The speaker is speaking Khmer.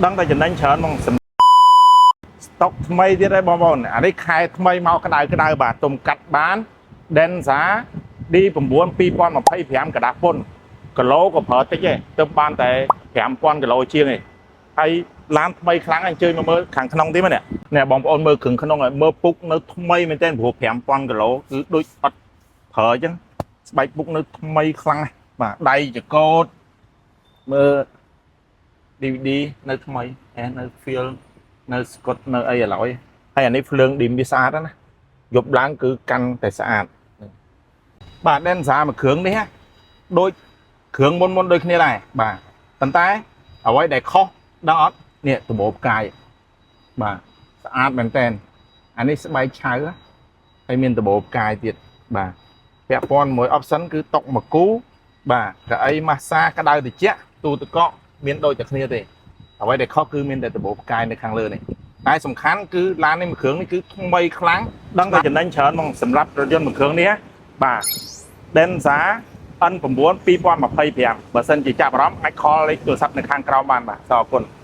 ដឹងតែចំណេញច្រើនហ្មងស្តុកថ្មីទៀតហើយបងប្អូនអានេះខែថ្មីមកក្តៅក្តៅបាទទុំកាត់បាន Denza D9 2025ក្រដាសពុនគីឡូក៏ប្រើតិចទេទៅបានតែ5000គីឡូជាងឯងហើយឡានថ្មីខ្លាំងអញ្ជើញមកមើលខាងក្នុងទៀតមកនេះនេះបងប្អូនមើលគ្រឿងក្នុងហើយមើលពុកនៅថ្មីមែនទែនព្រោះ5000គីឡូគឺដូចអត់ប្រើអញ្ចឹងស្បែកពុកនៅថ្មីខ្លាំងណាស់បាទដៃចកោតមើល DVD នៅថ្មីអែនៅ feel នៅស្កុតនៅអីឥឡូវហើយអានេះភ្លើង dim វាស្អាតណាស់យប់ឡើងគឺកាន់តែស្អាតបាទ Denza មួយគ្រឿងនេះណាដូចគ្រឿងមុនមុនដូចគ្នាដែរបាទប៉ុន្តែអ្វីដែលខុសដឹងអត់នេះដបោផ្កាយបាទស្អាតមែនតើអានេះស្បែកឆៅណាហើយមានដបោផ្កាយទៀតបាទពាក់ព័ន្ធមួយ option គឺតុកមកគូបាទកៅអីម៉ាស្សាក្តៅត្រជាក់ទូទឹកកកមានដូចតែគ្នាទេអ្វីដែលខុសគឺមានតែដបោផ្កាយនៅខាងលើនេះតែសំខាន់គឺឡាននេះមួយគ្រឿងនេះគឺថ្មីខ្លាំងដឹងតែចំណេញច្រើនហ្មងសម្រាប់រថយន្តមួយគ្រឿងនេះណាបាទ Denza N9 2025បើសិនជាចាប់អារម្មណ៍អាច call លេខទូរស័ព្ទនៅខាងក្រោមបានបាទសូមអរគុណ។